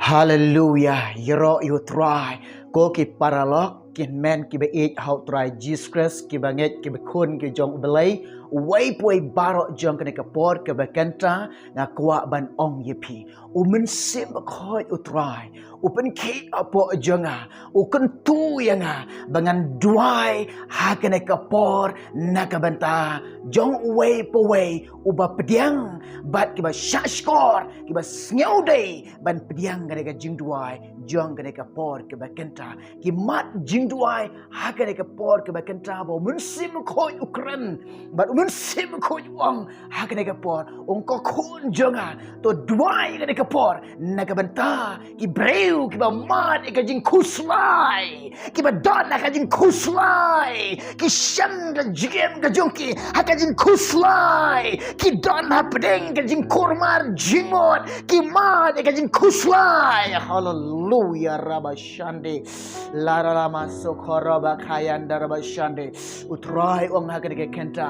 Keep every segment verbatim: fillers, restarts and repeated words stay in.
Haleluya, ïaroh ïa u Trai. Ko ki paralok, ki hynmen ki ba ïeit ha u Trai Jisu Khrist, ki ba ngeit ki ba khun ki jong u Blei, uwei pa uwei baroh jong kane ka por ka ba kynta, nga kwah ban ong ïa phi. U Mynsiem Bakhuid u Trai u pynkhih hapoh jong nga, u kyntu ïa nga ba ngan duwai ha kane ka por na ka bynta jong uwei pa uwei u ba pdiang bad ki ba shahshkor, ki ba sngew dei ban pdiang kane ka jingduwai jong kane ka por ka ba kynta. Ki mad jingduwai ha kane ka por ka ba kynta ba u Mynsiem Bakhuid u kren bad u Mynsiem Bakhuid u ong ha kane ka por, ong ko khun jong nga, to duwai kane ka por na ka bynta ki briew ki ba mad ïa ka jingkhuslai, ki ba don ha ka jingkhuslai, ki shem ka jingim ka jong ki ha ka jingkhuslai, ki don hapdeng ka jingkulmar jingmut, ki mad ïa ka jingkhuslai. Haleluya, rabashande. Laralama sokoroba kayanda rabashande. U Trai u ong ha kane ka kynta,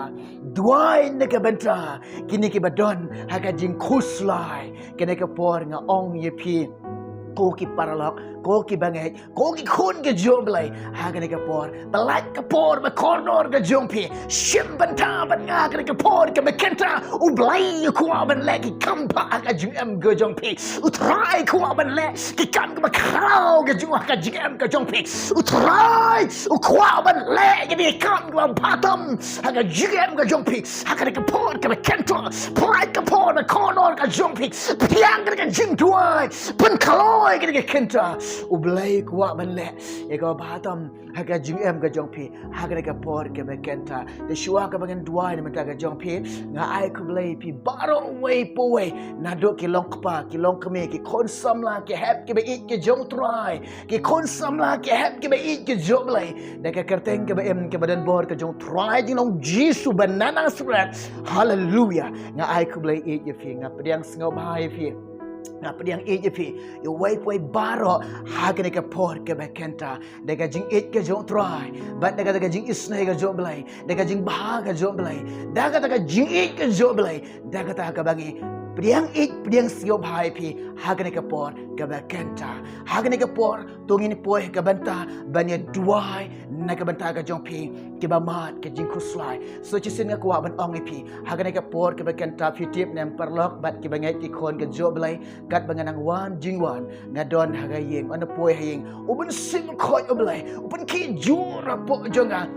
duwai na ka bynta kine ki ba don ha ka jingkhuslai. Kane ka por nga ong ïa phi, ko ki paralok, ko ki ba ngeit, ko ki khun ki jong u Blei, ha kane ka por, ba lait ka por ba kordor ka jong phi, shim bynta bad nga ha kane ka por ka ba kynta. U Blei u kwah ban leh ki kam bha ha ka jingim ka jong phi. U Trai u kwah ban leh ki kam ki ba khraw ka jong, ha ka jingim ka jong phi. U Trai u kwah ban leh ki kam ki ba bha tam ha ka jingim ka jong phi. Ha kane ka por ka ba kynta, pynlait ka por ba kordor ka jong phi, pdiang kane ka jingduwai, pynkloi kane ka kynta. U Blei u kwah ban leh ïa ka ba bha tam ha ka jingim ka jong phi ha kane ka por ka ba kynta. Te shuwa ka ba ngan duwai na ka bynta ka jong phi, nga ai khublei ïa phi baroh uwei pa uwei, naduh ki long kpa, ki long kmie, ki khun samla, ki hep ki ba ïeit ki jong u Trai, ki khun samla, ki hep ki ba ïeit ki jong u Blei, da ka kyrteng ka ba im ka ba donbor ka jong u Trai jinglong Jisu ba na Nasareth. Haleluya. Nga ai khublei ïeit ïa phi, nga pdiang sngewbha ïa phi, nga pdiang ïeit ïa phi, ïa uwei pa uwei baroh ha kane ka por ka ba kynta, da ka jingïeit ka jong u Trai bad da kata ka jingisynei ka jong u Blei, da ka jingbha ka jong u Blei, da kata ka jingïeit ka jong u Blei, da kata ka ba ngi pdiang ïeit pdiang sngewbha ïa phi ha kane ka por ka ba kynta. Ha kane ka por to ngin poi ha ka bynta ban ïa duwai na ka bynta ka jong phi ki ba mad ka jingkhuslai. So shisien nga kwah ban ong ïa phi, ha kane ka por ka ba kynta, phi tip ne em paralok bad ki ba ngeit ki khun ka jong u Blei, katba nga nang wan jingwan, nga don ha ka ïing, nga poi ha ïing, u Mynsiem Bakhuid u Blei u pynkhih jur hapoh jong nga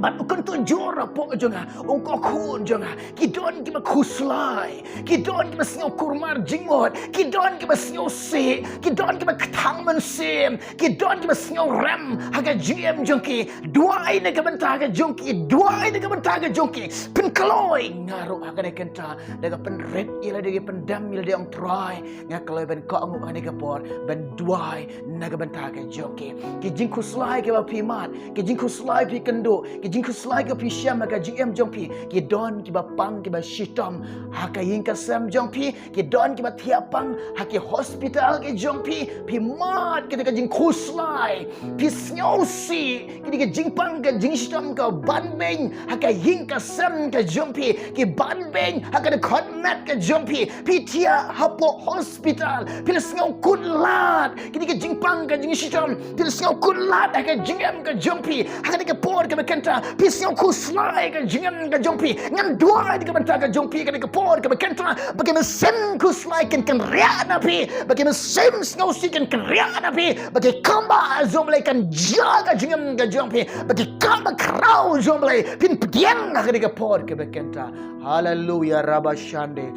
bad u kyntu jur hapoh jong nga, ong ko khun jong nga, ki don ki ba khuslai, ki don ki ba sngew kulmar jingmut, ki don ki ba sngew sih, ki don ki ba kthang mynsiem, ki don ki ba sngew rem ha ka jingim jong ki. Duwai na ka bynta ka jong ki, duwai na ka bynta ka jong ki. Pynkloi, nga ruh ha kane ka kynta, da ka pynrit ïa lade, da ka pyndem ïa lade, ong Trai, nga kloi ban kohnguh ha kane ka por ban duwai na ka bynta ka jong ki. Ki jingkhuslai ki ba phi mad, ki jingkhuslai phi kynduh, ki jingkhuslai ki ba phi shem ha ka jingim jong phi, ki don ki ba pang ki ba shitom ha ka ïing ka sem jong phi, ki don ki ba thiah pang ha ki hospital ki jong phi, phi mad kata ka jingkhuslai, phi sngewsih, kata ka jingpang ka jingshitom ka ban beiñ ha ka ïing ka sem ka jong phi, ki ban beiñ ha ka dkhot met ka jong phi, phi thiah hapoh hospital, phi la sngew kut lad kata ka jingpang ka jingshitom, phi la sngew kut lad ha ka jingim ka jong phi, ha kata ka por ka ba kynta, phi sngew khuslai ka jingim ka jong phi. Ngan duwai na ka bynta ka jong phi ha kata ka por ka ba kynta, ba ki mynsiem khuslai kin kynriah na phi, ba ki mynsiem sngewsih kin kynriah na phi, ba ki kam bha jong u Blei kan jia ha ka jingim ka jong phi, ba ki kam bakhraw jong u Blei phin pdiang ha kata ka por ka ba kynta. Haleluya, rabashande.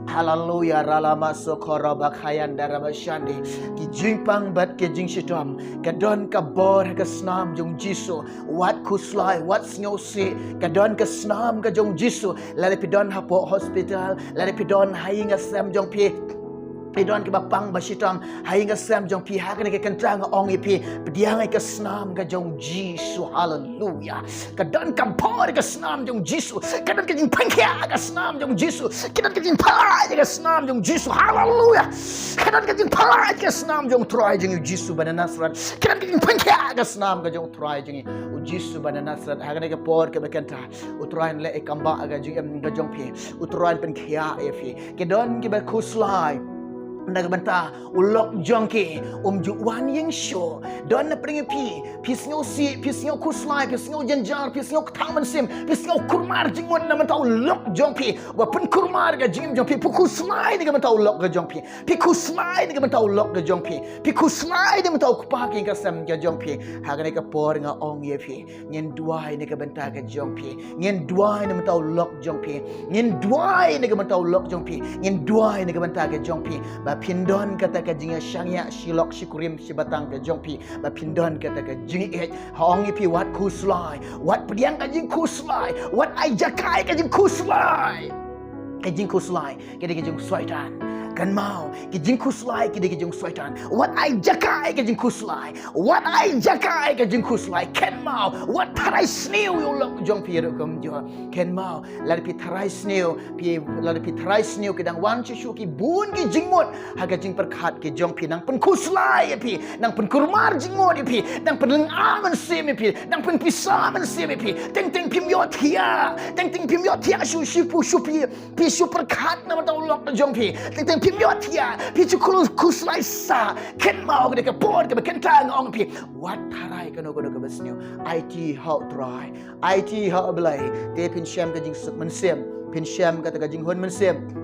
Haleluya, ralama sokoroba kayanda rabashande. Ki jingpang bad ki jingshitom, ka don ka bor ha ka snam jong u Jisu. Wat khuslai, wat sngewsih, ka don ka snam ka jong u Jisu. Lada phi don hapoh hospital, lada phi don ha ïing ha sem jong phi, phi don ki ba pang ba shitom ha ïing ha sem jong phi, ha kane ka kynta nga ong ïa phi, pdiang ïa ka snam ka jong u Jisu. Haleluya. Ka don ka bor ha ka snam jong u Jisu, ka don ka jingpynkhiah ha ka snam jong u Jisu, ka don ka jingpyllait ha ka snam jong u Jisu. Haleluya. Ka don ka jingpyllait ha ka snam jong u Trai jong ngi u Jisu ba na Nasareth, ka don ka jingpynkhiah ha ka snam ka jong u Trai jong ngi u Jisu ba na Nasareth. Ha kane ka por ka ba kynta, u Trai un leh ïa ka kam bha ha ka jingim ka jong phi, u Trai un pynkhiah ïa phi. Ki don ki ba khuslai, Na ka bynta u lok jong ki um ju wan ïing shuh. Don na pdeng ïa phi, phi sngew sih, phi sngew khuslai, phi sngew jynjar, phi sngew kthang mynsiem, phi sngew kulmar jingmut na ka bynta u lok jong phi. Uba pynkulmar ka jingim jong phi, phi khuslai na ka bynta u lok ka jong phi. Phi khuslai na ka bynta u lok ka jong phi. Phi khuslai na ka bynta u kpa ki ka sem ka jong phi. Ha kane ka por nga ong ïa phi, ngin duwai na ka bynta ka jong phi. Ngin duwai na ka bynta u lok jong phi. Ngin duwai na ka bynta u lok jong phi. Ngin duwai na ka bynta ka jong phi. Ba phin don kata ka jingïashang ïa shi lok shi kurim shi batang ka jong phi. Ba phin don kata ka jingïeit. Ha ong ïa phi, wat khuslai. Wat pdiang ka jingkhuslai. Wat ai jaka ïa ka jingkhuslai. Ka jingkhuslai ki dei ka jong u Soitan. Kynmaw, ki jingkhuslai ki dei ka jong u Soitan. Wat ai jaka ïa ka jingkhuslai. Wat ai jaka ïa ka jingkhuslai. Kynmaw, wat tharai sniew ïa u lok jong phi ruh kumjuh. Kynmaw, lada phi tharai sniew, phi, lada phi tharai sniew ki dang wan shuh shuh ki bun ki jingmut ha ka jingpyrkhat ka jong phi, nang pynkhuslai ïa phi, nang pynkulmar jingmut ïa phi, nang pynlyngngoh mynsiem ïa phi, nang pynpisa mynsiem ïa phi. Teng teng phim ïohthiah, teng teng phim ïohthiah shuh shuh phi shu pyrkhat na ka bynta u lok ka jong phi. Teng teng phim ïohthiah, phi shu khuslai sah. Kynmaw, ka dei ka por kaba kynta nga ong ïa phi, wat tharai kano kano kaba sniew. Aiti ha u Trai. Aiti ha u Blei. Te phin shem ka jingsuk mynsiem. Phin shem kata ka jinghun mynsiem.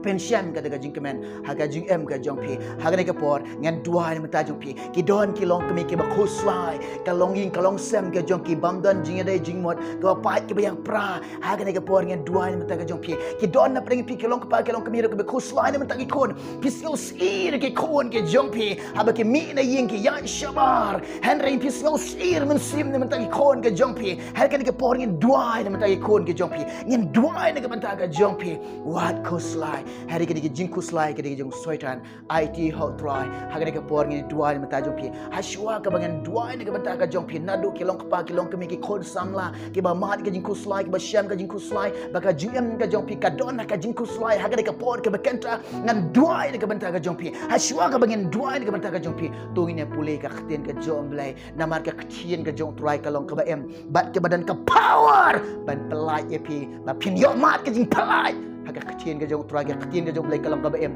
Phin shem kata ka jingkmen ha ka jingim ka jong phi. Ha kane ka por ngan duwai na ka bynta jong phi. Ki don ki longkmie kiba khuslai. Ka longïing ka longsem ka jong ki bym don jingïadei jingmut, kaba pait kaba ïapra. Ha kane ka por ngan duwai na ka bynta ka jong phi. Ki don na pdeng phi ki longkpa ki longkmie ruh kiba khuslai na ka bynta ki khun. Phi sngew sih ïa ki khun ki jong phi haba ki mih na ïing ki ïaid shabar. Hynrei phi sngew sih mynsiem na ka bynta ki khun ki jong phi. Ha kane ka por ngin duwai na ka bynta ki khun ki jong phi. Ngin duwai na ka bynta ka jong phi. Wat khuslai. Hynrei kane ka jingkhuslai ka dei ka jong u Soitan. Aiti ha u Trai. Ha kane ka por ngin duwai na ka bynta jong phi. Hashwa kaba ngan duwai na ka bynta ka jong phi, naduh ki longkpa ki longkmie ki khun samla kiba mad ka jingkhuslai, kiba shem ka jingkhuslai ba ka jingim ka jong phi ka don ha ka jingkhuslai. Ha kane ka por kaba kynta ngan duwai na ka bynta ka jong phi. Hashwa kaba ngan duwai na ka bynta ka jong phi, to ngin ïa pule ka ktien ka jong u Blei. Namar ka ktien ka jong u Trai ka long kaba im bad kaba don ka power ban pyllait ïa phi, ba phin ïoh mad ka jingpyllait ha ka ktien ka jong u Trai. Ka ktien ka jong u Blei ka long kaba im.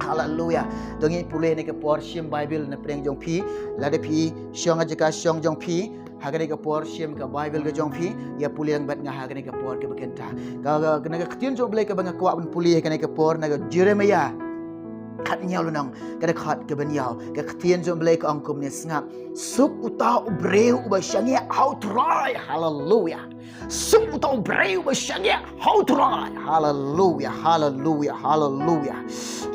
Haleluya. To ngin pule ha kane ka por, shim Baibl na pdeng jong phi. Lada phi shong ha jaka shong jong phi, ha kane ka por shim ka Baibl ka jong phi, ïa pule lang bad nga ha kane ka por kaba kynta. Ka, ka, na ka ktien jong u Blei kaba nga kwah ban pule ha kane ka por, na ka Jeremiah khathynñiew lynnong, ka dkhot kaba hynñiew. Ka ktien jong u Blei ka ong kumne, sngap: Suk uta u briew uba shaniah ha u Trai. Haleluya. Suk uta u briew uba shaniah ha u Trai. Haleluya, haleluya, haleluya.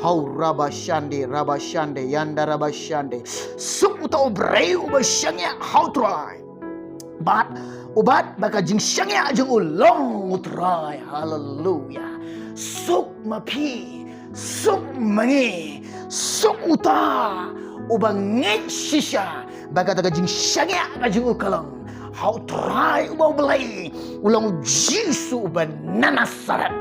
Hau raba shande, raba shande, yanda raba shande. Suk uta u briew uba shaniah ha u Trai. Bad, u bad ba ka jingshaniah jong u long u Trai. Haleluya. Suk ma phi, suk ma ngi, suk uta uba ngeit shisha ba kata ka jingshaniah ka jong u ka long ha u Trai uba u Blei, u long u Jisu uba na Nasaret.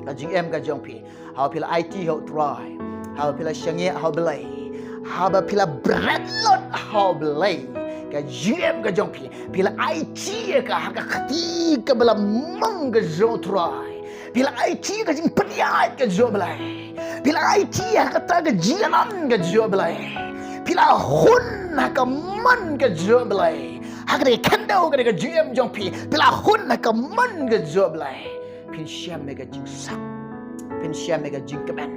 Ka jingim ka jong phi, haba phi la aiti ha u Trai, haba phi la shaniah ha u Blei, haba phi la bret lut ha u Blei, ka jingim ka jong phi, phi la aiti ïa ka ha ka kti kaba la mong ka jong u Trai. Phi la aiti ka jingpynïaid ka jong u Blei. Phi la aiti ha kata ka jingïalam ka jong u Blei. Phi la hun ha ka mon ka jong u Blei. Ha kata ka khyndew kata ka jingim jong phi, phi la hun ha ka mon ka jong u Blei. Phin shem ïa ka jingsuk. Phin shem ïa ka jingkmen.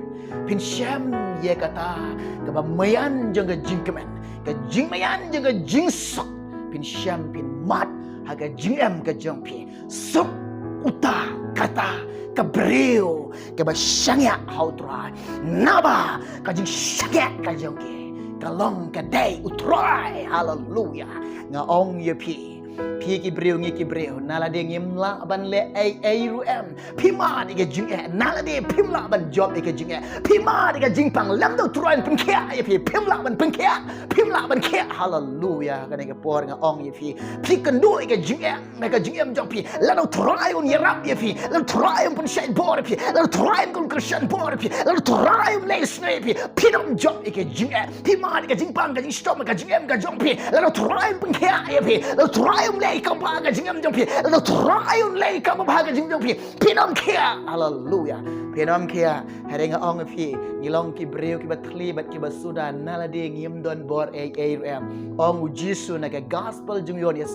Phin shem ïa kata kaba maïan jong ka jingkmen, ka jingmaïan jong ka jingsuk. Phin shem, phin mad ha ka jingim ka jong phi. Suk uta kata ka briew kaba shaniah ha u Trai, naba ka jingshaniah ka jong ki ka long ka dei u Trai. Haleluya. Nga ong ïa phi, phi ki briew, ngi ki briew, nalade ngim lah ban leh ei ei ruh em, phi mad ïa ka jingeh. Nalade phim lah ban jop ïa ka jingeh, phi mad ïa ka jingpang, lymda u Trai un pynkhiah ïa phi, phim lah ban pynkhiah, phim lah ban khiah. Haleluya. Kane ka por nga ong ïa phi, phi kynduh ïa ka jingeh na ka jingim jong phi. Lada u Trai un ïarap ïa phi, lada u Trai un pynshait bor ïa phi, lada u Trai un kyrshan bor ïa phi, lada u Trai un leh sniew ïa phi, phin ym jop ïa ka jingeh. Phi mad ïa ka jingpang, ka jingshitom, ka jingim ka jong phi. Lada u Trai un pynkhiah ïa phi, lada u Trai leh ïa ka ba ha ka jingim jong phi. Lada U Trai un leh ïa ka ba ha ka jingim jong phi, phin ym khia. Haleluya. Phin ym khia. Hynrei nga ong ïa phi, ngi long ki briew kiba thli bad kiba suda, na lade ngim don bor ei ei ruh em. Ong U Jisu na ka gospel jong u Ïoannis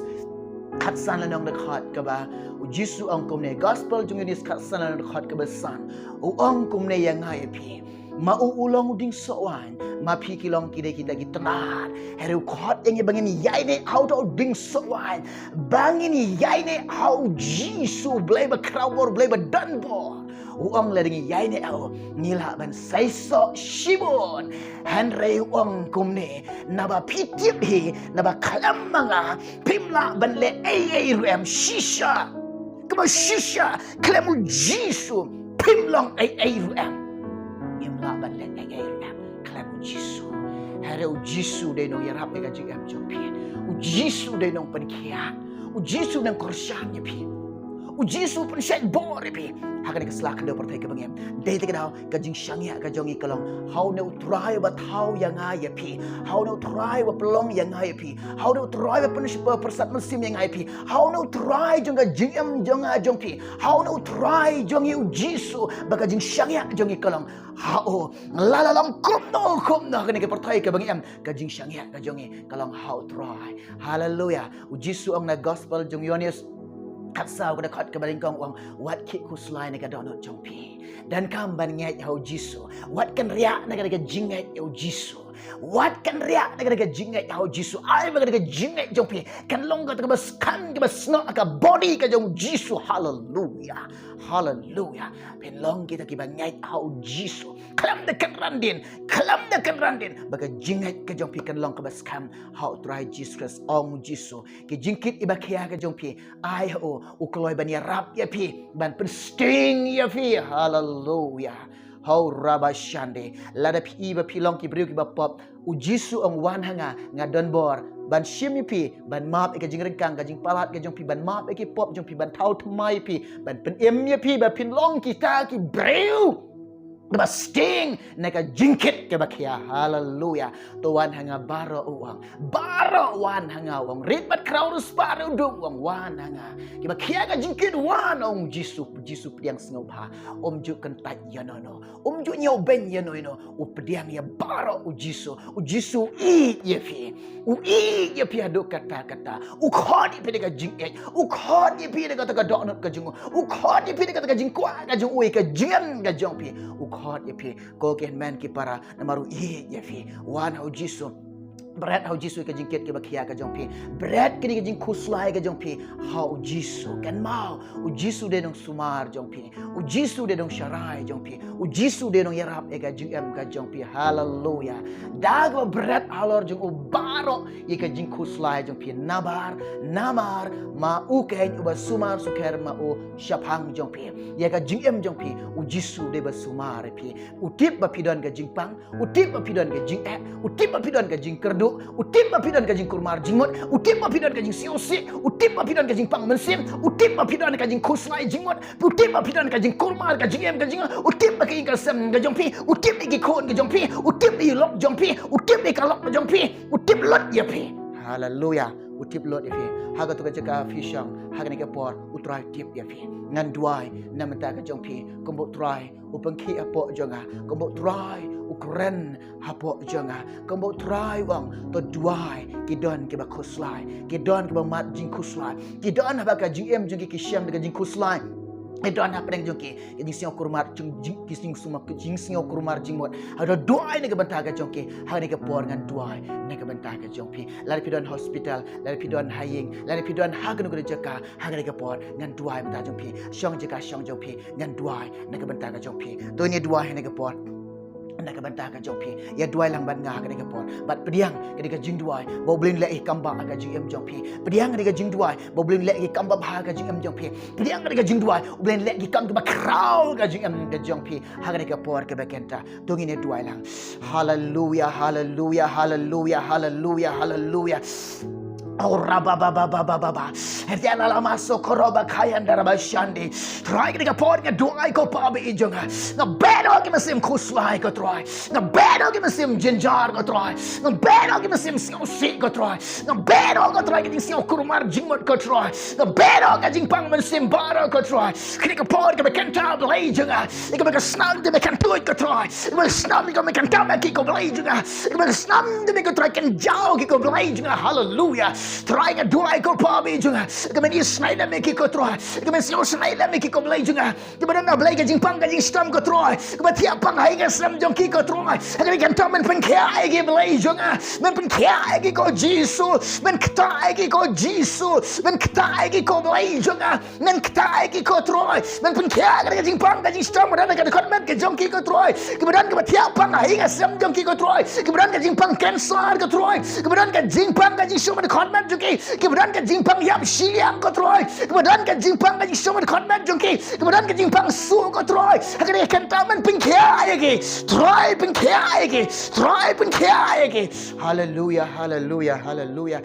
khatsan lynnong dkhot kaba, U Jisu ong kumne, gospel jong u Ïoannis khatsan lynnong dkhot kaba san. U ong kumne ïa nga ïa phi. Ma u u long u dieng soh waiñ, ma phi ki long ki dei kita ki tnat. Hynrei u khot ïa ngi ba ngin ïaineh ha uta u dieng soh waiñ, ba ngin ïaineh ha U Jisu, Blei ba khraw bor, Blei ba don bor. U ong lada ngi ïaineh ha u, ngi lah ban seisoh shibun. Hynrei u ong kumne, naba phi tip hi, naba khlem ma nga, phim lah ban leh ei ei ruh em. Shisha. Kaba shisha, khlem U Jisu, phim long ei ei ruh em. Ngim lah ban leh ei ei ruh em khlem U Jisu. Hynrei U Jisu u dei u nongïarap ïa ka jingim jong phi. U Jisu u dei u nongpynkhiah. U Jisu u nongkyrshan ïa phi. U Jisu u pynshait bor ïa phi. Ha kane ka sla khyndew pyrthei kaba ngi im, dei te ka daw ka jingshaniah ka jong ngi ka long, ha une U Trai uba thaw ïa nga ïa phi. Ha une U Trai uba pynlong ïa nga ïa phi. Ha une U Trai uba pyn-, pyrsad mynsiem ïa nga ïa phi. Ha une U Trai jong ka jingim jong nga jong phi. Ha une U Trai jong ngi U Jisu, ba ka jingshaniah jong ngi ka long ha u. La la long kumno kumno ha kane ka pyrthei kaba ngi im, ka jingshaniah ka jong ngi ka long ha U Trai. Haleluya. U Jisu u ong na gospel jong u Ïoannis khatsaw ka dkhot kaba nyngkong, u ong, wat khih khuslai na ka dohnud jong phi. Donkam ban ngeit ha U Jisu. Wat kynriah na ka, na ka jingngeit ïa U Jisu. Wat kynriah na ka, na ka jingngeit ha U Jisu. Ai ba ka, na ka jingngeit jong phi kan long kata kaba skhem kaba snoh ha ka body ka jong U Jisu. Haleluya. Haleluya. Phin long kita kiba ngeit ha U Jisu. Khlem da kynran dien, khlem da kynran dien, ba ka jingngeit ka jong phi kan long kaba skhem ha U Trai Jisu Khrist. Ong U Jisu, ki jingkit kiba khia ka jong phi, ai ha u, u kloi ban ïarap ïa phi, ban pynsting ïa phi. Haleluya. Hau raba shande. Lada phi i ba phi long ki briew kiba pop, U Jisu u ong, wan ha nga, nga don bor ban shim ïa phi, ban map ïa ka jingryngkang, ka jingpalat ka jong phi, ban map ïa ki pop jong phi, ban thaw thymmai ïa phi, ban pynim ïa phi ba phin long kita ki briew kiba sting na ka jingkit kiba khia. Haleluya. To wan ha nga baroh, u ong. Baroh wan ha nga, u ong. Rit bad khraw, riewspah, riewduk, u ong, wan ha nga. Kiba khia ka jingkit, wan, ong Jisu. Jisu pdiang sngewbha. Um ju kyntait ïano ïano. Um ju ñiewbeiñ ïano ïano. U pdiang ïa baroh U Jisu. U Jisu u ïeit ïa phi. U ïeit ïa phi haduh katta katta. U khot ïa phi da ka jingïeit. U khot ïa phi da kata ka dohnud ka jong u. U khot ïa phi da kata ka jingkwah ka jong u ïa ka jingim ka jong phi. U khot ïa phi. Ko ki hynmen ki para, namar u ïeit ïa phi. Wan ha U Jisu. Bret ha U Jisu ïa ka jingkit kiba khia ka jong phi. Bret kine ki jingkhuslai ka jong phi ha U Jisu. Kynmaw, U Jisu u dei nongsumar jong phi. U Jisu u dei nongsharai jong phi. U Jisu u dei nongïarap ïa ka jingim ka jong phi. Haleluya. Da kaba bret halor jong u baroh ïa ka jingkhuslai jong phi. Nabar, namar ma u keiñ uba sumar sukher ma u shaphang jong phi. Ïa ka jingim jong phi, U Jisu u dei ba sumar ïa phi. U tip ba phi don ka jingpang, u tip ba phi don ka jingeh, u tip ba phi don ka jingkyrduh, u tip ba phi don ka jingkulmar jingmut, u tip ba phi don ka jingsngewsih, u tip ba phi don ka jingpang mynsiem, u tip ba phi don ka jingkhuslai jingmut, u tip ba phi don ka jingkulmar ka jingim ka jingim, u tip ba ka ïing ka sem ka jong phi, u tip ïa ki khun ka jong phi, u tip ïa i lok jong phi, u tip ïa ka lok ka jong phi, u tip lut ïa phi. Haleluya. U tip lut ïa phi. Ha kato ka jaka phi shong ha kane ka por, U Trai u tip ïa phi. Ngan duwai na bynta ka jong phi, kumba U Trai u pynkhih hapoh jong nga, kumba U Trai u kren hapoh jong nga, kumba U Trai u ong, to duwai, ki don kiba khuslai, ki don kiba mad jingkhuslai, ki don haba ka jingim jong ki ki shem da ka jingkhuslai, ki don hapdeng jong ki ki jingsngewkulmar jing, jing, ki jingsuma, ki jingsngewkulmar jingmut. Hato duwai na ka bynta ka jong ki, ha kane ka por ngan duwai na ka bynta ka jong phi. Lada phi don hospital, lada phi don ha ïing, lada phi don ha kano kano jaka, ha kane ka por ngan duwai bynta jong phi. Shong jaka shong jong phi, ngan duwai na ka bynta ka jong phi. To ngin duwai ha kane ka por na ka bynta ka jong phi. Ïa duwai lang bad nga ha kane ka por. Bad pdiang kane ka jingduwai ba U Blei un leh ïa ka kam ba ha ka jingim jong phi. Pdiang kane ka jingduwai ba U Blei un leh ïa ka kam ba ha ka jingim jong phi. Pdiang kane ka jingduwai U Blei un leh ïa ka kam kaba khraw ha ka jingim ka jong phi. Ha kane ka por kaba kynta. To ngin ïa duwai lang. Haleluya, haleluya, haleluya, haleluya, haleluya. Oh, rababababababa. Hadiana lama sokoroba kayan darabashandi. Trai kini ka por nga duai ko pa ba ijong nga. Nga bedo ki mynsiem khuslai ko Trai. Nga bedo ki mynsiem jynjar ko Trai. Nga bedo ki mynsiem sngewsih ko Trai. Nga bedo ko Trai ki jingsngew kurmar jingmut ko Trai. Nga bedo ka jingpang mynsiem baroh ko Trai. Kini ka por ka ba kynta Blei jong nga. Ika ba ka snam te ba kan tuid ko Trai. Ika ba ka snam ika ba kan tam ki ko Blei jong nga. Ika ba ka snam te ba ko Trai kan jaw ki ko Blei jong nga. Haleluya. Trai nga duai ko pa ba ijong nga. Ika ba ni snai da me ki ko Trai. Ika ba ni snai da me ki ko Blei jong nga. Ika ba don na Blei ka jingpang ka jingshitom ko Trai. Ika ba thiah pang ha ika snam jong ki ko Trai. Ika ba ni kan tam men pynkhiah ika Blei jong nga. Men pynkhiah ika ko Jisu. Men kta ika ko Jisu. Men kta ika ko Blei jong nga. Men kta ika ko Trai. Men pynkhiah ka jingpang ka jingshitom ba don ka dkhot met ka jong ki ko Trai. Ki ba don ka ba thiah pang ha ika snam jong ki ko Trai. Ki ba don ka jingpang cancer ko Trai. Ki ba don ka jingpang ka jingshitom ba dkhot met jong ki. Ki ba don ka jingpang yap shiliang ko Trai. Ki ba don ka jingpang ka jingshitom ba dkhot met jong ki. Ki ba don ka jingpang su ko Trai. Ha ka dei kan ta men pynkhiah ika ki. Trai pynkhiah ika ki. Trai pynkhiah ika ki. Haleluya, haleluya, haleluya.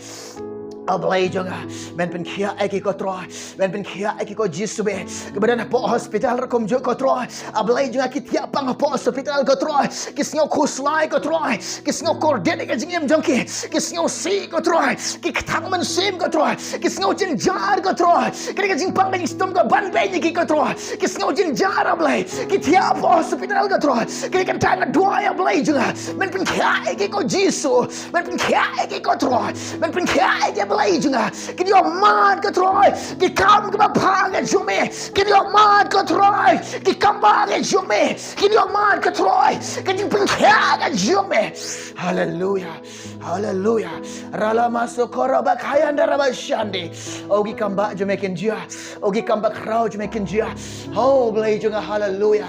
A Blei jong nga, men pynkhiah ïa ki ko Trai, men pynkhiah ïa ki ko Jisu be. Ki ba don hapoh hospital rukom juh ko Trai. A Blei jong nga ki thiah pang hapoh hospital ko Trai. Ki sngew khuslai ko Trai. Ki sngew kordit ïa ka jingim jong ki. Ki sngewsih ko Trai. Ki kthang mynsiem ko Trai. Ki sngew jynjar ko Trai. Ki dei ka jingpang ka jingshitom ka ban beiñ ïa ki ko Trai. Ki sngew jynjar a Blei. Ki thiah hapoh hospital ko Trai. Ki dei kan tang duwai a Blei jong nga. Men pynkhiah ïa ki ko Jisu. Men pynkhiah ïa ki ko Trai. Men pynkhiah ïa ki Blei jong nga. Kin ïoh mad ko Trai. Ki kam kiba bha ka jong me. Kin ïoh mad ko Trai. Ki kam bha ka jong me. Kin ïoh mad ko Trai. Ka jingpynkhiah ka jong me. Haleluya. Haleluya. Rala maso kora ba khayan dara ba shandi. O ki kam bha jong me kin jia. O ki kam ba khraw jong me kin jia. O Blei jong nga, haleluya.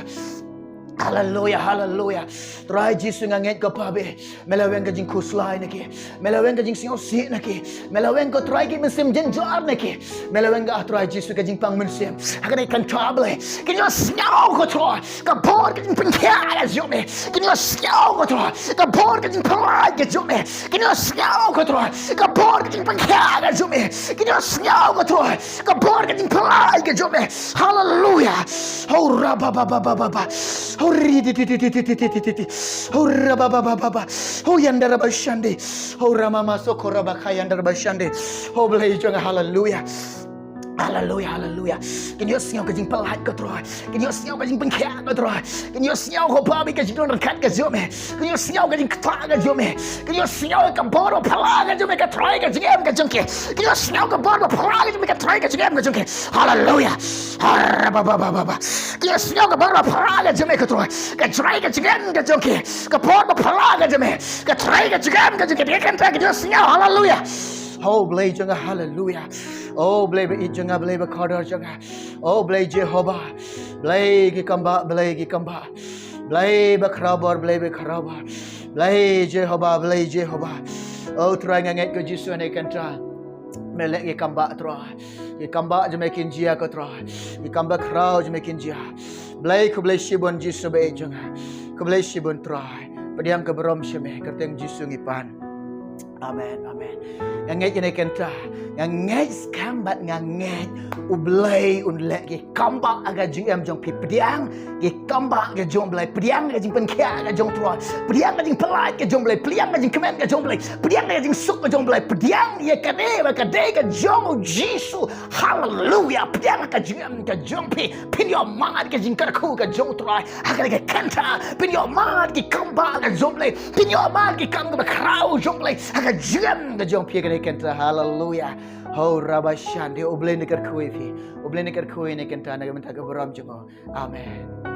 Haleluya, haleluya. Trai Jisu nga ngeit ko pa be. Me la weng ka jingkhuslai na ki. Me la weng ka jingsngewsih na ki. Me la weng ko Trai ki mynsiem jynjar na ki. Me la weng ka Trai Jisu ka jingpang mynsiem. Ha ka dei kan ta Blei. Kin ïoh sngew ko Trai. Ka bor ka jingpynkhiah ka jong me. Kin ïoh sngew ko Trai. Ka bor ka jingpyllait ka jong me. Kin ïoh sngew ko Trai. Ka bor ka jingpynkhiah ka jong me. Kin ïoh sngew ko Trai. Ka bor ka jingpyllait ka jong me. Haleluya. Ho ra ba ba ba ba ba ba. Ho ri di di di. Ho ra ba ba ba ba ba. Ho yanda ra ba shandi. Ho ra ma ma so ko ra ba kha yanda ra ba shandi. Ho Blei jong nga, haleluya. Haleluya, haleluya. Kin ïoh sngew ka jingpyllait ko Trai. Kin ïoh sngew ka jingpynkhiah ko Trai. Kin ïoh sngew ko pa be ka jingdon ryngkat ka jong me. Kin ïoh sngew ka jingkta ka jong me. Kin ïoh sngew ka bor ba phylla ka jong me ka Trai ka jingim ka jong ki. Kin ïoh sngew ka bor ba phylla ka jong me ka Trai ka jingim ka jong ki. Haleluya. Hara ba ba ba ba ba. Kin ïoh sngew ka bor ba phylla ka jong me ka Trai. Ka Trai ka jingim ka jong ki. Ka bor ba phylla ka jong me. Ka Trai ka jingim ka jong ki. Kin ïoh sngew. Haleluya. O Blei jong nga, haleluya. O Blei ba ïeit jong nga, Blei ba kordor jong nga. O Blei Jehobah. Blei ki kam bha, Blei ki kam bha. Blei ba khraw bor, Blei ba khraw bor. Blei Jehobah, Blei Jehobah. O Trai nga ngeit ko Jisu ne kynta. Me leh ki kam bha Trai. Ki kam bha jong me kin jia ko Trai. Ki kam ba khraw jong me kin jia. Blei khublei shibun Jisu ba ïeit jong nga. Khublei shibun Trai. Pdiang ka burom sha me, kyrteng Jisu ngi pan. Amen, amen. Nga ngeit ïa ne kynta. Nga ngeit skhem bad nga ngeit U Blei un leh ki kam bha ha ka jingim jong phi. Pdiang ki kam bha ka jong Blei. Pdiang ka jingpynkhiah ka jong Trai. Pdiang ka jingpyllait ka jong Blei. Pdiang ka jingkmen ka jong Blei. Pdiang ka jingsuk ka jong Blei. Pdiang ïa ka dei ba ka dei ka jong U Jisu. Haleluya. Pdiang ka jingim ka jong phi. Phin ïoh mad ka jingkyrkhu ka jong Trai. Ha ka dei ka kynta. Phin ïoh mad ki kam bha ka jong Blei. Phin ïoh mad ki kam kaba khraw jong Blei. Ha ka jingim ka jong phi ha ka dei ka kynta. Haleluya. Ho ra ba shandi. U Blei un kyrkhu ïa phi. U Blei un kyrkhu ïa ne kynta na ka bynta ka burom jong u. Amen.